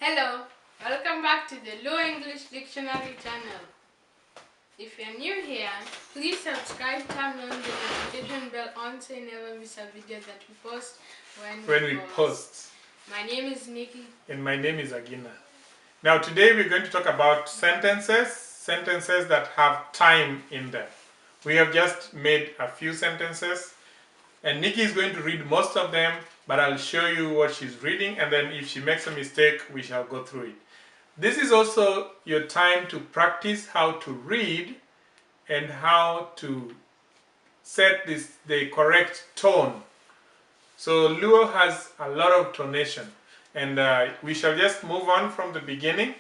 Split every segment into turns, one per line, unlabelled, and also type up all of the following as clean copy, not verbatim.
Hello, welcome back to the Luo English Dictionary channel. If you're new here, please subscribe, turn on the notification bell on so you never miss a video that we post when
When we post.
My name is Nikki.
And my name is Agina. Now today we're going to talk about sentences, sentences that have time in them. We have just made a few sentences and Nikki is going to read most of them, but I'll show you what she's reading, and then if she makes a mistake, we shall go through it. This is also your time to practice how to read and how to set the correct tone. So Luo has a lot of tonation, and we shall just move on from the beginning.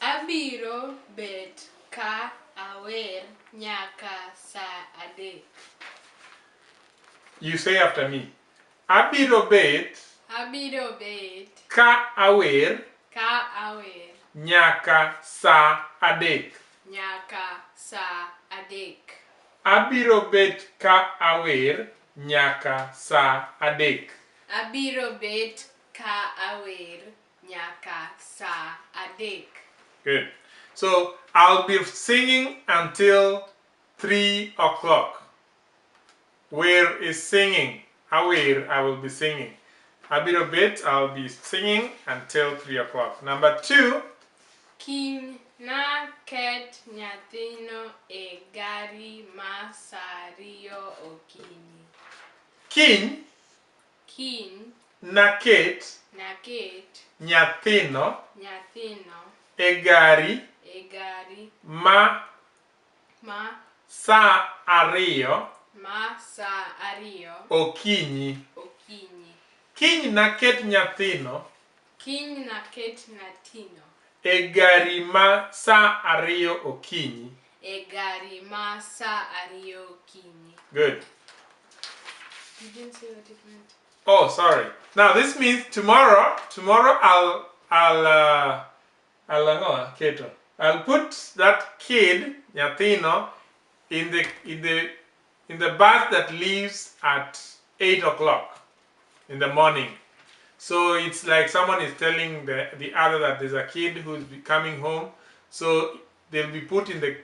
Abiro bet ka awer nyaka sa adek.
You say after me. Abiro bet
Abiro bet
ka awer
ka awer
nyaka sa adek.
nyaka sa adek.
Abiro bet ka awer nyaka sa adek.
Abiro bet ka awer nyaka sa adek.
Good. So I'll be singing until 3 o'clock. Where is singing? Awer, I will be singing. Abiro bet, I'll be singing until 3 o'clock. Number 2.
Kiny naket nyathino e gari ma sa ariyo okinyi.
Kiny
Kiny
naket
naket
nyathino
nyathino
e gari
e gari
ma
ma
sa ariyo
ma sa ariyo
okinyi.
okinyi.
Kiny naket nyathino
Kiny naket nyathino
e gari ma sa ariyo okinyi.
e gari ma sa ariyo okinyi.
Good.
You didn't say what it meant.
Oh, sorry. Now this means tomorrow. Tomorrow I'll keto. I'll put that kid nyathino in the bus that leaves at 8 o'clock in the morning. So it's like someone is telling the other that there's a kid who's coming home. So they'll be put in the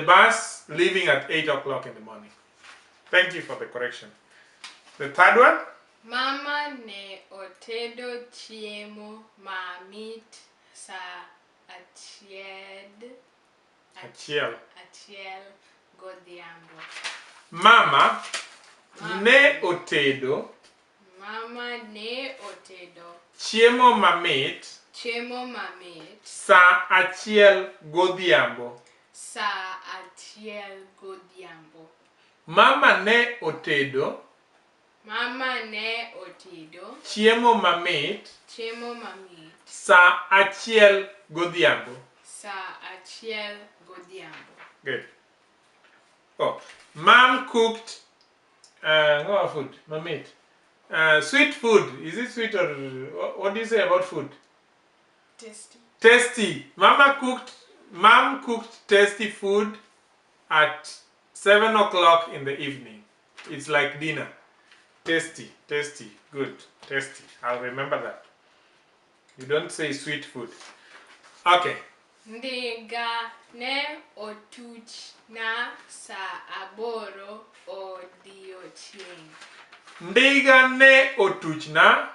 bus leaving at 8 o'clock in the morning. Thank you for the correction. The third one.
Mama ne otedo chiemo mamit sa achiel
Achiel.
achiel godhiambo.
Mama ne otedo
Mama ne otedo
chiemo mamit
chiemo mamit
sa achiel godhiambo.
sa achiel godhiambo.
Mama ne otedo
Mama ne otedo
chiemo mamit
chiemo mamit
sa achiel godhiambo.
sa achiel godhiambo.
Good. Oh, mom cooked what food? Mamit. Sweet food. Is it sweet or what do you say about food?
Tasty.
Tasty. Mom cooked tasty food at 7 o'clock in the evening. It's like dinner. Tasty, tasty, good, tasty. I'll remember that. You don't say sweet food. Okay.
Ndiga ne otuchna sa aboro odiochieng'.
Ndiga ne otuchna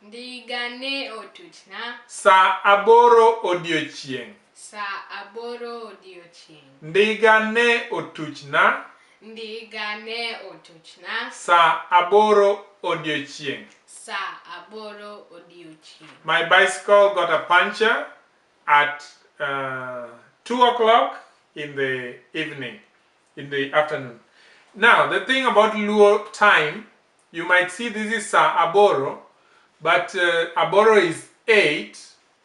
Ndiga ne otuchna
sa aboro odiochieng'.
sa aboro odiochieng'.
Ndiga ne otuchna
Ndiga ne otuchna
sa aboro odiochieng'.
sa aboro odiochieng'.
My bicycle got a puncture at 2 o'clock in the evening, in the afternoon. Now, the thing about Luo time, you might see this is sa aboro, but aboro is 8,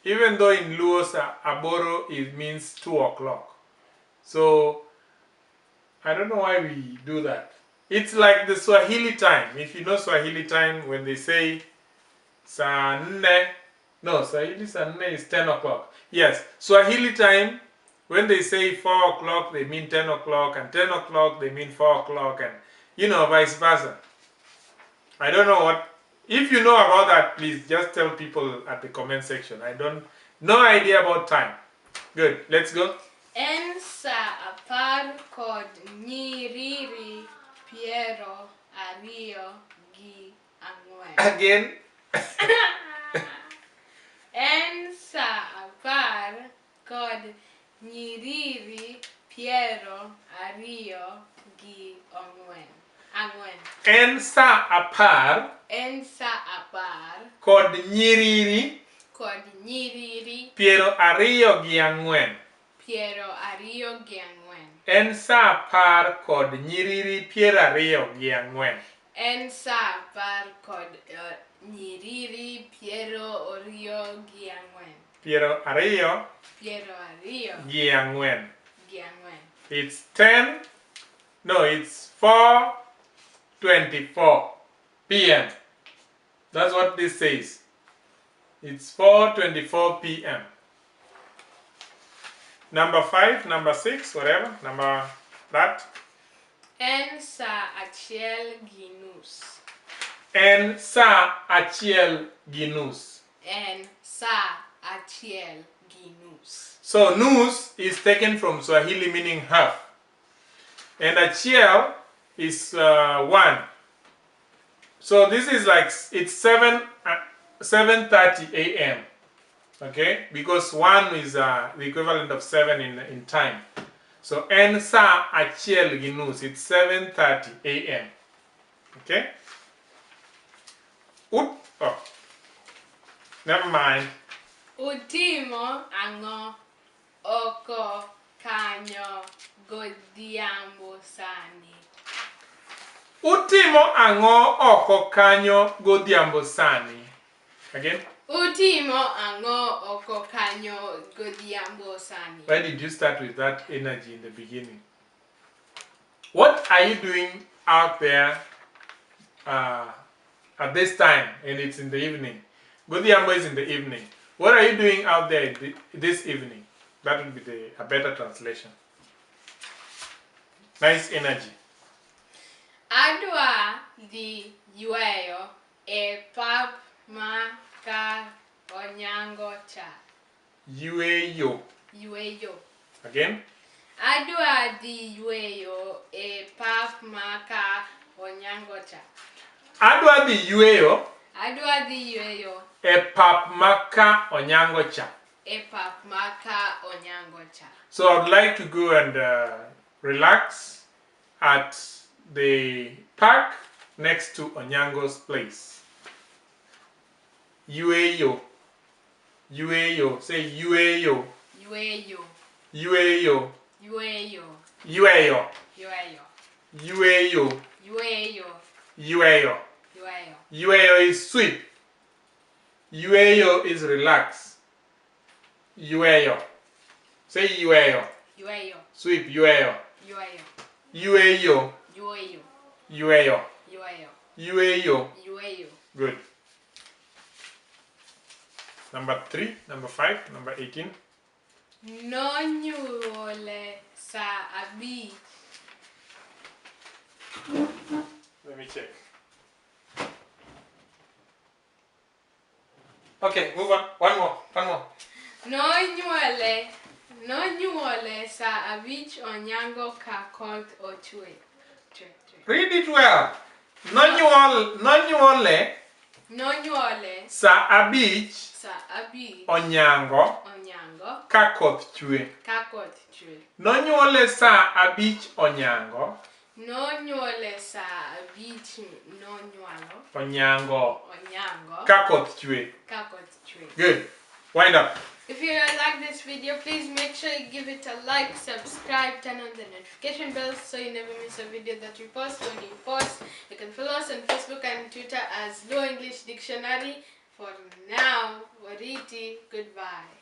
even though in Luo sa aboro it means 2 o'clock. So, I don't know why we do that. It's like the Swahili time. If you know Swahili time, when they say sa nne, no, Swahili sa nne is 10 o'clock. Yes, Swahili time, when they say 4 o'clock, they mean 10 o'clock, and 10 o'clock, they mean 4 o'clock, and, you know, vice versa. I don't know what If you know about that, please just tell people at the comment section. I don't, no idea about time. Good, let's go.
En sa apar kod nyiriri piero ariyo gi ang'wen.
Again.
En sa apar kod nyiriri piero ariyo gi ang'wen. Ang'wen.
En sa apar.
En sa apar.
Kod nyiriri.
Kod nyiriri.
Piero ariyo gi ang'wen.
Piero ariyo gi ang'wen.
En sa apar kod nyiriri piero ariyo gi ang'wen.
En sa apar kod nyiriri piero ariyo gi ang'wen.
Piero ariyo.
Piero ariyo.
Gi ang'wen.
Gi ang'wen.
It's 10. No, it's 4:24 p.m. That's what this says. It's 4:24 p.m. Number 5, number 6, whatever, number that.
En sa achiel gi nus.
En sa achiel gi nus.
En sa achiel gi nus.
So nus is taken from Swahili meaning half. And achiel is 1. So this is like, it's 7:30 a.m. Okay, because 1 is the equivalent of 7 in time. So en sa achiel gi nus, it's 7:30 a.m. Okay. Oop, oh, never mind.
Utimo ang'o oko kanyo godhiambo sani?
Utimo ang'o oko kanyo godhiambo sani? Again.
Utimo ang'o oko kanyo godhiambo sani?
Why did you start with that energy in the beginning? What are you doing out there at this time? And it's in the evening. Godhiambo is in the evening. What are you doing out there this evening? That would be a better translation. Nice energy.
Adwa dhi yweyo e pap ma ka Onyango cha.
Yweyo.
Yweyo.
Again.
Adwa dhi yweyo e pap ma ka Onyango cha.
Adwa dhi yweyo.
Adwa dhi yweyo.
E pap ma ka Onyango cha.
E pap ma ka Onyango cha.
So I'd like to go and relax at the park next to Onyango's place. Yweyo. Yweyo. Say yweyo.
Yweyo.
Yweyo.
Yweyo.
Yweyo.
Yweyo.
Yweyo.
Yweyo.
Yweyo.
Yweyo.
Yweyo is sweep. Yweyo is relax. Yweyo. Say yweyo.
Yweyo.
Sweep yweyo.
Yweyo.
Yweyo.
Yweyo.
Yweyo.
Yweyo.
Yweyo.
Yweyo.
Good. Number 3, number 5, number 18.
Nonyuole sa abich.
Let me check. Okay, move on. One more. One more.
Nonyuole sa abich Onyango ka koth ochwe.
Read it well. Nonyuole.
Nonyuole
sa abich.
Sa abich.
Onyango.
Onyango.
Ka koth chwe.
Ka koth chwe.
Nonyuole sa abich Onyango.
Nonyuole sa abich nonyuolo.
Onyango.
Onyango.
Ka koth chwe.
Ka koth chwe.
Good. Wind up.
If you like this video, please make sure you give it a like, subscribe, turn on the notification bell so you never miss a video that we post. When you post, you can follow us on Facebook and Twitter as Luo English Dictionary. For now, Wariti, goodbye.